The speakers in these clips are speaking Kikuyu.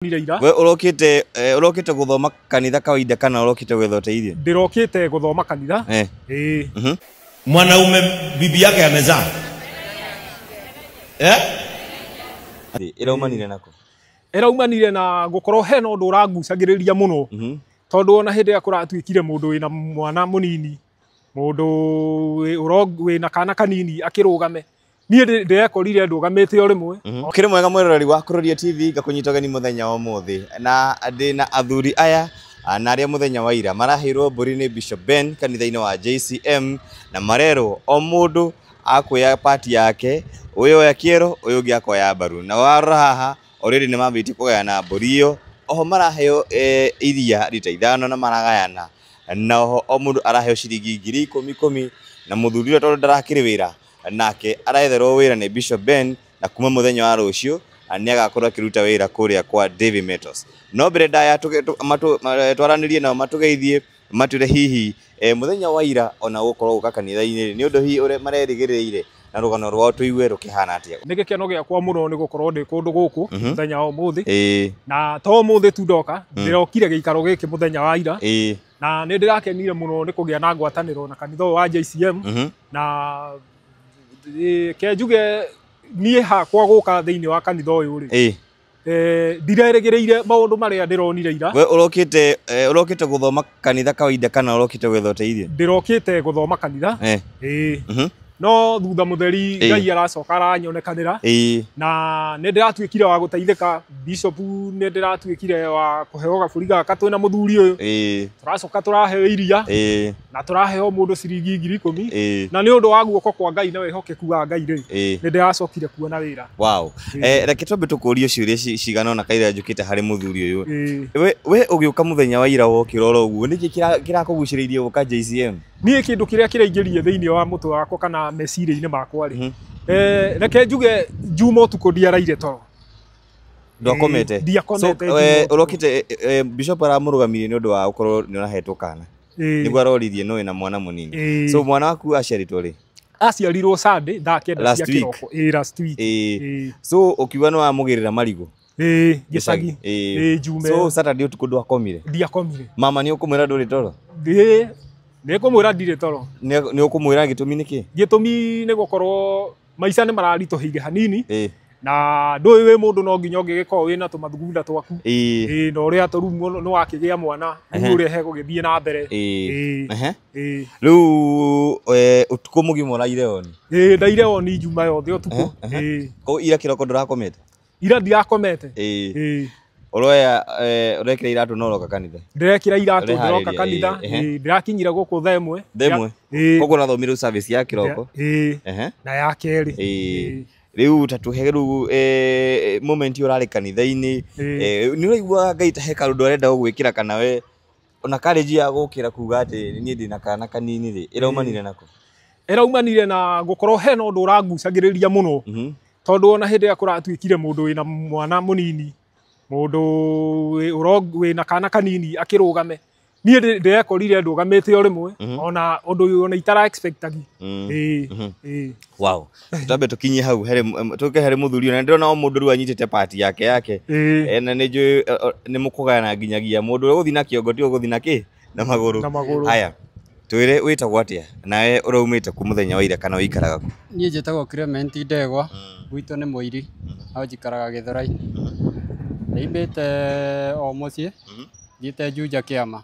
Ira. We urokite urokite guthoma kanitha kawaida kana urokite gwetha uteithio? Ndirokite guthoma kanitha. Eh. Mwanaume bibi yake amezaa. Eh? Iraumanire nako. Iraumanire na gukorwo hena undu urangucagiriria muno. Tondu ona hindi ya kuratuikire mundu wina mwana munini, mundu wina kana kanini akirugame. Niĩ ndirekorire ndugamĩte o rĩmwe. Ũkĩrĩ mwega mwĩroreri wa Kuroria TV, ngakũnyita ũgeni mũthenya wa ũmũthĩ na ndĩ na athuri aya na arĩa mũthenya wa ira maraheirwo mbũri nĩ Bishop Ben kanitha-inĩ wa JCM na marerwo o mũndũ akuoya pati yake, ũyũ oya kĩero, ũyũ ũngĩ akoya mbaru. Na warora haha already nĩ mambĩtie kũgayana mbũri ĩyo, oho maraheo iria rita 5 na maragayana, na oho o mũndũ araheo ciringi 10,000 10,000 na mũthuri ũrĩa tondũ ndarakĩrĩ wĩra nake aretherwo wĩra nĩ Bishop Ben na kuma mũthenya wa rũciũ nĩ agakorwo akĩruta wĩra kũrĩa kwa David Metals. No mbere ndaya twaranĩrie nao matũgeithie matwĩre hihi mũthenya wa ira ona gũkorwo gũka kanitha-inĩ nĩ ũndũ hihi ũrĩa marerĩgĩrĩire na rũgano rwao tũigue rũkĩhana atĩa. Nĩ gĩkeno gĩakwa mũno nĩ gũkorwo ndĩ kũndũ gũkũ mũthenya wa ũmũthĩ. Na to ũmũthĩ tu ndoka, ndĩrokire gĩikaro gĩkĩ mũthenya wa ira. Na nĩ ndĩrakenire mũno nĩ kũgĩa na ngwatanĩro na kanitha ũyũ wa JCM na ke njuge niĩ hakwa gũka thĩinĩ wa kanitha ũyũ rĩ, ndirerĩgĩrĩire maũndũ marĩa ndĩronire ira. We ũrokĩte ũrokĩte gũthoma kanitha kawaida kana ũrokĩte gwetha ũteithio? Ndĩrokĩte gũthoma kanitha. No thutha mũtheri Ngai aracoka aranyonekanĩra na nĩ ndĩratuĩkire wa gũteithĩka. Bishop nĩ ndĩratuĩkire wa kũheo gabũri gaka twĩna mũthuri ũyũ, tũracoka tũraheo iria na tũraheo mũndũ ciringi 10,000 na nĩ ũndũ wa guoko kwa Ngai na wĩhokeku wa Ngai rĩ, nĩ ndĩracokire kuona wĩra. Wow. Reke twambe tũkũrie ciũria cigana ũna kaira njũkĩte harĩ mũthuri ũyũ. We ũgĩũka mũthenya wa ira wokĩra oro ũguo, nĩkĩ kĩrakũgucĩrĩirie gũka JCM? Niĩ kĩndũ kĩrĩa kĩraingĩrire thĩinĩ wa mũtwe wakwa kana meciria-inĩ makwa rĩ, reke njuge Juma ũtukũ ndiaraire toro. Ndwakomete? Ndiakomete. Ũrokĩte Bishop aramũrũgamirie nĩ ũndũ wa gũkorwo nĩ ũrahetwo kana, nĩguo aroririe no wĩna mwana mũnini. So mwana waku aciarĩtwo rĩ? Aciarirwo Sunday thaa 9 cia kĩroko. Last week. So ũkiuga nĩ wamũgĩrĩra marigũ? Gĩcagi. Jume. So Saturday ũtukũ ndwakomire? Ndiakomire. Mama nĩ ũkũmwĩra ndũrĩ toro? Nĩ ngũmwĩra ndirĩ toro. Nĩ ũkũmwĩra gĩtũmi nĩkĩ? Gĩtũmi nĩ gũkorwo maica nĩ mararitũhĩire hanini na ndũĩ wĩ mũndũ no nginya ũngĩgĩkorwo wĩna tũmathugunda twaku na ũrĩa tũrĩu nĩ wakĩgĩa mwana rĩu ũrĩa hegũgĩthiĩ na mbere. Rĩu ũtukũ mũgima ũraire oni? Ndaire oni Juma yothe ũtukũ. Koguo ira kĩroko ndũrakomete? Ira ndirakomete. Ũroya ũrekĩra iratũ na ũroka kanitha? Ndĩrekĩra iratũ ndĩroka kanitha. Ndĩrakinyire gũkũ thaa 1. Thaa 1? Koguo ũrathomire service ya kĩroko na ya kerĩ. Rĩu ta tũhe rĩu moment ũrarĩ kanitha-inĩ, nĩ ũraiguaga Ngai ta he kaũndũ arenda gũgwĩkĩra kana we ona courage ya gũkĩra kuga atĩ niĩ ndĩna kana kanini rĩ, ĩraumanire nako? Ĩraumanire na gũkorwo hena ũndũ ũrangucagĩrĩria mũno, tondũ ona hĩndĩ ĩrĩa kũratuĩkire mũndũ wĩna mwana mũnini, mũndũ wĩna kana kanini akĩrũgame, niĩ ndirekorire ndũgamĩte o rĩmwe ona ũndũ ona itara expectagi. Wow. Twambe tũkinye hau tũke harĩ mũthuri ũyũ, na ndĩrona o mũndũ rĩu anyitĩte pati yake na nĩ njũĩ nĩ mũkũgayana nginyagia mũndũ ũrĩa ũgũthiĩ na kĩongo ti ũgũthiĩ na kĩ na magũrũ. Haya, twĩre wĩtagwo atĩa nawe ũraumĩte kũ mũthenya wa ira kana ũikaraga kũ? Niĩ njĩtagwo Clement Ndegwa, gwitũ nĩ Mũiri, no njikaraga Gĩthũrai. Nĩimbĩte o mũciĩ, thiĩte Juja kĩama.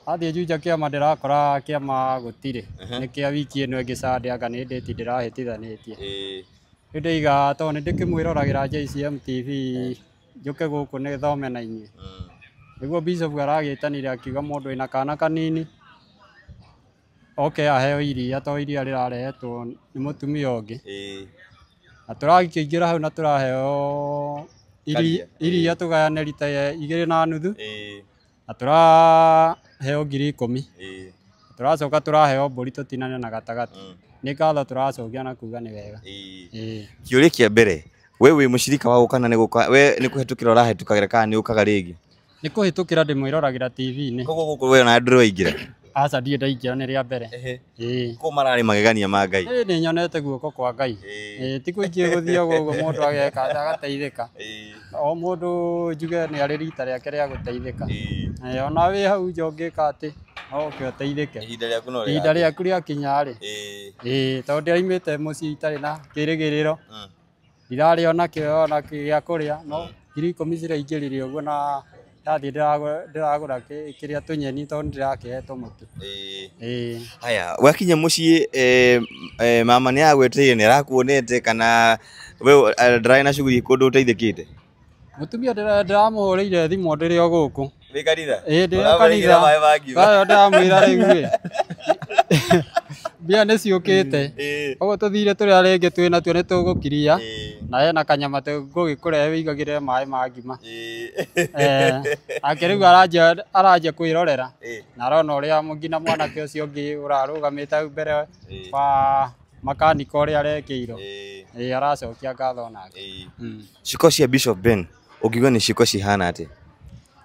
Athiĩ Juja kĩama ndĩrakora kĩama gũtirĩ, nĩ kĩa wiki ĩno ĩngĩ Sunday anga nĩ ndĩti ndĩrahĩtithanĩtie. Rĩu ndĩiga tondũ nĩ ndĩkĩmwĩroragĩra JCM TV njũke gũkũ nĩthome na inyuĩ. Nĩguo Bishop aragĩtanire akiuga mũndũ wĩna kana kanini oke aheo iria tondũ iria rĩrarehetwo nĩ mũtumia ũngĩ. Na tũrakĩingĩra hau na tũraheo iria tũgayane rita 2.5 na tũraheo 10,000. Tũracoka tũraheo mbũri tũtinane na gatagatĩ. Nĩ ngatho tũracokia na kuga nĩ wega. Kĩũria kĩa mbere, we wĩ mũcirika wa gũka na nĩ gũka, we nĩ kũhetũkĩra ũrahetũkagĩra kana nĩ ũkaga rĩngĩ? Nĩ kũhĩtũkĩra ndĩmwĩroragĩra TV-inĩ. Koguo gũkũ we ona ndũrĩ waingĩra? Aca ndirĩ ndaingĩra nĩ rĩa mbere. Ĩĩ. Kũ mararĩ magegania ma Ngai. Ĩĩ nĩ nyonete guoko kwa Ngai. Ĩĩ ti kũingĩ gũthiagwo ũguo mũndũ ageka agateithĩka. O mũndũ njuge nĩ arĩ rita rĩake rĩa gũteithĩka. Ona wĩ hau nja ũngĩka atĩ no ũke ũteithĩke. Ihinda rĩaku no Ihinda rĩaku rĩakinya rĩ. Ĩĩ tondũ ndĩraimĩte mũciĩ itarĩ na kĩrĩgĩrĩro. Ndirarĩ ona kĩo ona gĩa kũrĩa no 10,000 ciraingĩrire ũguo na ndathiĩ ndĩragũra kĩrĩa tũnyeni tondũ ndĩrakĩhetwo mũtu. Ĩĩ. Haya, wakinya mũciĩ mama nĩ agwĩtĩire nĩ arakuonete kana we ndararĩ na shughuli kũndũ ũteithĩkĩte? Mũtumia ndĩramũhũrĩire thimũ ndĩrĩ o gũkũ. Wĩ kanitha? Ĩĩ ndĩ o kanitha. Hayo ndĩramwĩra rĩu ĩ. Mbia nĩ ciũkĩte. Ũguo tũthire tũrĩa rĩngĩ twĩ natuo nĩ tũgũkiria. Na hena kanyama ngũgĩkũrehe wĩigagĩrĩre maĩ ma ngima. Nake rĩu aranjia kwĩrorera. Na arona ũrĩa nginya mwanake ũcio ũngĩ ũrarũgamĩte hau mbere wa makanika ũrĩa arekĩirwo. Ĩĩ aracokia ngatho onake. Ciĩko cia Bishop Ben ũngiuga nĩ ciĩko cihana atĩa?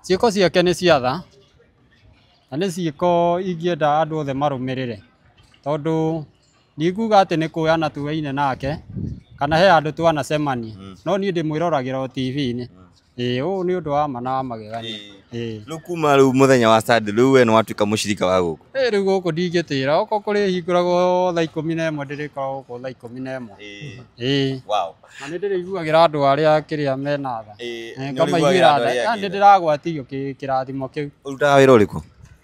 Ciĩko ciake nĩ cia tha na nĩ ciĩko ingĩenda andũ othe marũmĩrĩre tondũ ndikuga atĩ nĩ kuoyana tuoyaine nake kana he handũ twanacemania no niĩ ndĩmwĩroragĩra o TV-inĩ. Ĩĩ ũũ nĩ ũndũ wa ma na wa magegania. Ĩĩ. Rĩu kuma rĩu mũthenya wa Sunday rĩu we nĩ watuĩka mũcirika wa gũkũ? Ĩĩ rĩu gũkũ ndingĩtĩra okorwo kũrĩhingũragwo thaa 11 ndĩrĩkoragwo gũkũ thaa 11. Ĩĩ. Wow. Na nĩ ndĩrĩiguagĩra andũ arĩa kĩrĩa mena tha. Ngamaiguĩra tha. Nĩ ndĩragwatio kĩrathimo kĩu. Ũrutaga wĩra ũrĩkũ?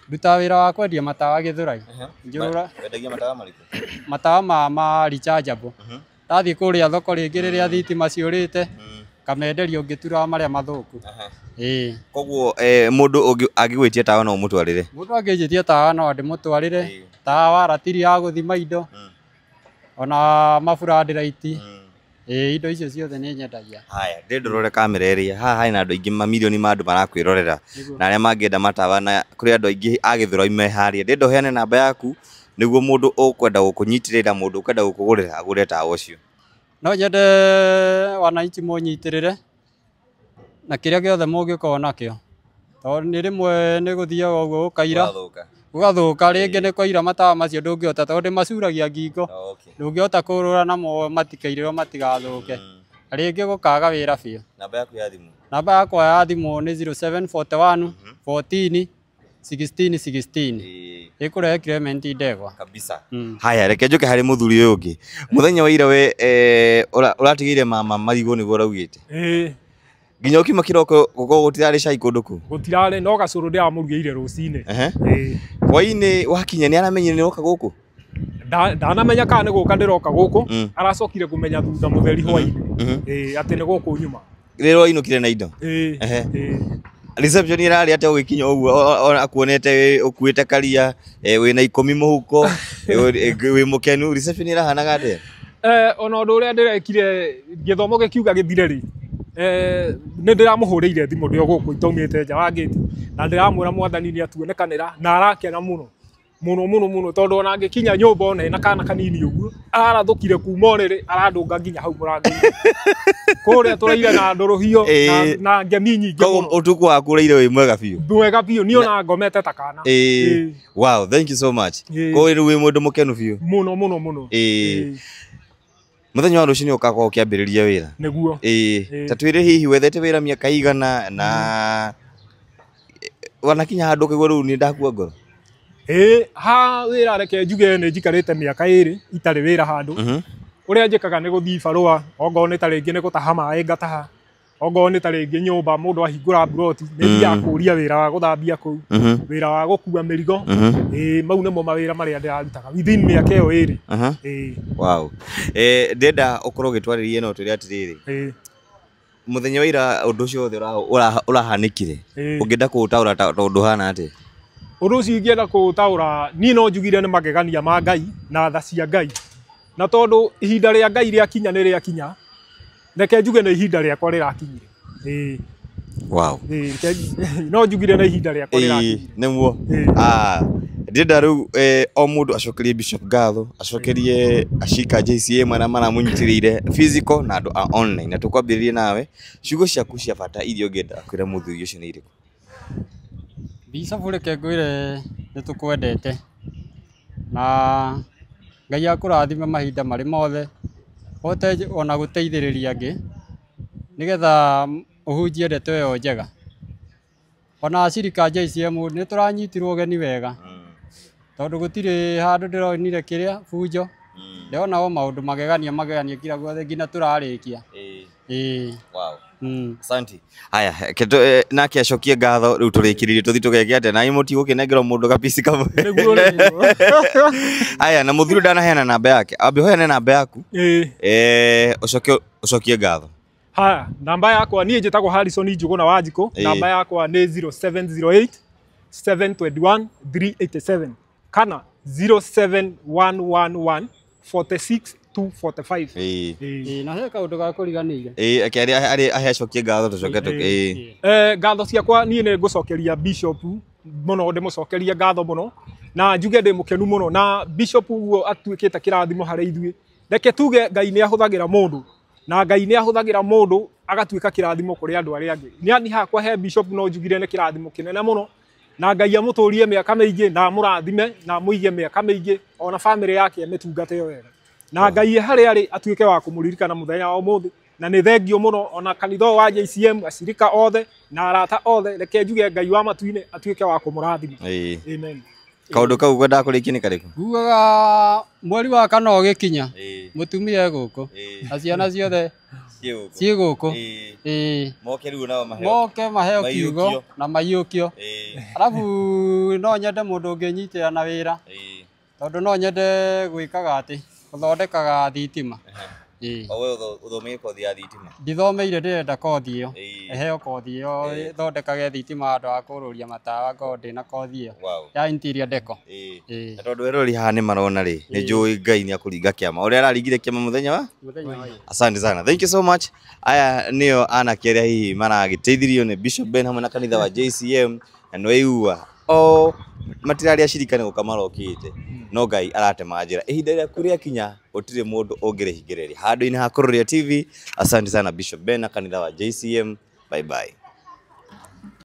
Ndutaga wĩra wa kwendia matawa Gĩthũrai. Njũrũra. Wendagia matawa marĩkũ? Matawa ma rechargeable. Ndathiĩ kũrĩa thoko rĩngĩ rĩrĩa thitima ciũrĩte ngamenderia ũngĩtura marĩa mathũku. Ĩĩ. Koguo mũndũ angĩgwĩtia tawa no ũmũtwarĩre? Mũndũ angĩnjĩtia tawa no ndĩmũtwarĩre. Tawa wa ratiri ya gũthima indo ona maburandĩraiti. Ĩĩ indo icio ciothe nĩ nyendagia. Haya, ndĩndorore kamera ĩrĩa haha hena andũ aingĩ mamirioni ma andũ marakwĩrorera na arĩa mangĩenda matawa na kũrĩ andũ aingĩ a Gĩthũrai me harĩa. Ndĩrenda ũheane namba yaku nĩguo mũndũ ũkwenda gũkũnyitĩrĩra mũndũ ũkwenda gũkũgũrĩra agũre tawa ũcio. No nyende wananchi mũnyitĩrĩre na kĩrĩa gĩothe mũngĩkorwo nakĩo tondũ nĩ rĩmwe nĩ gũthiaga ũguo gũkaira gũgathũka rĩngĩ nĩ kwaira matawa macio ndũngĩhota tondũ ndĩmacuragia ngingo ndũngĩhota kũrũra namo matikairĩrwo matigathũke rĩngĩ gũkaga wĩra biũ. Namba yaku ya thimũ? Namba yakwa ya thimũ nĩ 0741 14 16 16. Ĩkũrehe Clement Ndegwa. Kabisa. Haya, reke njoke harĩ mũthuri ũyũ ũngĩ. Mũthenya wa ira we ũratigĩire mama marigũ nĩguo ũraugĩte. Ĩĩ. Nginya ũkiuma kĩroko gũkorwo gũtirarĩ cai kũndũ kũu? Gũtirarĩ no gacũrũ ndĩramũrugĩire rũcinĩ. Ĩĩ. Hwainĩ wakinya nĩ aramenyire nĩ ũroka gũkũ? Ndanamenya kana nĩ gũka ndĩroka gũkũ, aracokire kũmenya thutha mũtheri hwainĩ. Ĩĩ, atĩ nĩ gũkũ nyuma. Rĩrĩa wainũkire na indo? Ĩĩ. Reception ĩrarĩ atĩa ũgĩkinya ũguo akuonete ũkuĩte karia wĩna 10 mũhuko wĩ mũkenu reception ĩrahanaga atĩa? Ona ũndũ ũrĩa ndĩrekire gĩthomo gĩkiuga gĩthire rĩ nĩ ndĩramũhũrĩire thimũ ndĩ o gũkũ itaumĩte nja wa gate na ndĩramwĩra mwathani nĩ atuonekanĩra na arakena mũno mũno mũno mũno tondũ ona angĩkinya nyũmba ona ena kana kanini ũguo ararathũkire kuma ũrĩrĩ arandũnga nginya hau mũrango-inĩ kũrĩa tũraire na ndũrũhio na ngemi nyingĩ mũno. Ũtukũ waku ũraire wĩ mwega biũ? Mwega biũ niĩ ona ngomete ta kana. Wow, thank you so much. Koguo rĩu wĩ mũndũ mũkenu biũ? Mũno mũno mũno. Mũthenya wa rũcinĩ ũgakorwo ũkĩambĩrĩria wĩra? Nĩguo. Ta twĩre hihi wethete wĩra mĩaka igana na wanakinya handũ ũkaigua rĩu nĩ ndakua ngoro? Ĩĩ, ha wĩra reke njuge nĩ njikarĩte mĩaka 2 itarĩ wĩra handũ. Ũrĩa njĩkaga nĩ gũthiĩ barũa ongorwo nĩ ta rĩngĩ nĩ gũtaha maĩ ngataha ongorwo nĩ ta rĩngĩ nyũmba mũndũ ahingũra mburoti nĩ thiaga kũria wĩra wa gũthambia kũu wĩra wa gũkua mĩrigo. Ĩĩ, mau nĩmo mawĩra marĩa ndĩrarutaga within mĩaka ĩyo 2. Ĩĩ. Wow. Ndĩrenda ũkorwo ũgĩtwarĩria no twĩre atĩrĩrĩ mũthenya wa ira ũndũ ũcio wothe ũrahanĩkire ũngĩenda kũũtaũra ta ũndũ ũhana atĩa? Ũndũ ũcio ingĩenda kũũtaũra niĩ no njugire nĩ magegania ma Ngai na tha cia Ngai na tondũ ihinda rĩa Ngai rĩakinya nĩ rĩakinya reke njuge nĩ ihinda rĩakwa rĩrakinyire. Ĩĩ. Wow. Ĩĩ, no njugire nĩ ihinda rĩakwa rĩrakinyire. Nĩguo. Ndĩrenda rĩu o mũndũ acokerie Bishop ngatho acokerie acika JCM arĩa maramũnyitĩrĩire physical na andũ a online na tũkwambĩrĩrie nawe ciugo ciaku cia bata iria ũngĩenda kwĩra mũthuri ũcio nĩ irĩkũ? Bishop reke ngwĩre nĩ Nĩ tũkwendete na Ngai akũrathime mahinda marĩ mothe ũhote ona gũteithĩrĩria angĩ nĩgetha ũhunjie ndeto ĩyo njega. Ona acirika a JCM nĩ tũranyitirwo ũgeni wega tondũ gũtirĩ handũ ndĩronire kĩrĩa bunjo, ndĩrona o maũndũ magegania magegania kila guothe nginya tũrarĩkia. Ĩĩ. Wow. Asante. Haya, keto nake acokie ngatho riu turikiririe tuthi tugeke atia na mutigũkĩnengerwo mũndũ gapici kamwe. Nĩguo nĩguo. Haya, na mũthuri ndanaheana namba yake. Ambe ũheane namba yaku. Ĩĩ. Ũcoke ũcokie ngatho. Haya, namba yakwa niĩ njĩtagwo Harrison Njũgũna Wanjikũ. Namba yakwa nĩ 0708 721 387 kana 07111 46 245. Ĩĩ. Ĩĩ, na he kaũndũ ga kũriganĩire. Ĩĩ, eke arĩ ahe acokie ngatho tũcoke tũ ĩĩ. Ngatho ciakwa niĩ nĩ ngũcokeria Bishop mũno, ndĩmũcokerie ngatho mũno na njuge ndĩ mũkenu mũno na Bishop ũguo atuĩkĩte kĩrathimo harĩ ithuĩ. Reke tuge Ngai nĩ ahũthagĩra mũndũ na Ngai nĩ ahũthagĩra mũndũ agatuĩka kĩrathimo kũrĩ andũ arĩa angĩ. Niĩ hakwa he Bishop no njugire nĩ kĩrathimo kĩnene mũno na Ngai amũtũrie mĩaka mĩingĩ na amũrathime na amũige mĩaka mĩingĩ ona bamĩrĩ yake amĩtungate wega. Na Ngai harĩa arĩ atuĩke wa kũmũririkana mũthenya wa ũmũthĩ na nĩ thengio mũno ona kanitha ũyũ wa JCM acirika othe na arata othe, reke njuge Ngai wa matu-inĩ atuĩke wa kũmũrathima. Amen. Kaũndũ kau ngwendaga kũrĩkia nĩ karĩkũ? Ngugaga mweri wa kana ũgĩkinya mũtumia e gũkũ na ciana ciothe ciĩ gũkũ. Ĩĩ. Moke rĩu nao maheo. Moke maheo kiugo na maiyũkio. Arabu no nyende mũndũ ũngĩnyitĩra na wĩra tondũ no nyende gwĩkaga atĩ gũthondekaga thitima. Ĩĩ. O we ũthomeire kothi ya thitima? Ndithomeire, ndĩrenda kothi ĩyo. Ĩheo kothi ĩyo ĩthondekage thitima handũ ha kũrũria matawa ngorwo ndĩna kothi ĩyo ya interior deco. Ĩĩ. Na tondũ eroreri haha nĩ marona rĩ, nĩ njũĩ Ngai nĩ akũringa kĩama. Ũrĩa araringire kĩama mũthenya wa? Mũthenya wa. Asante sana. Thank you so much. Aya nĩo anake arĩa hihi maragĩteithirio nĩ Bishop Ben hamwe na kanitha wa JCM na nĩwaigua o matirarĩ acirika nĩ gũka marokĩte no Ngai aratema njĩra. Ihinda rĩaku rĩakinya gũtirĩ mũndũ ũngĩrĩhingĩrĩria. Handũ-inĩ ha Kururia TV, asante sana Bishop Ben na kanitha wa JCM. Bye bye.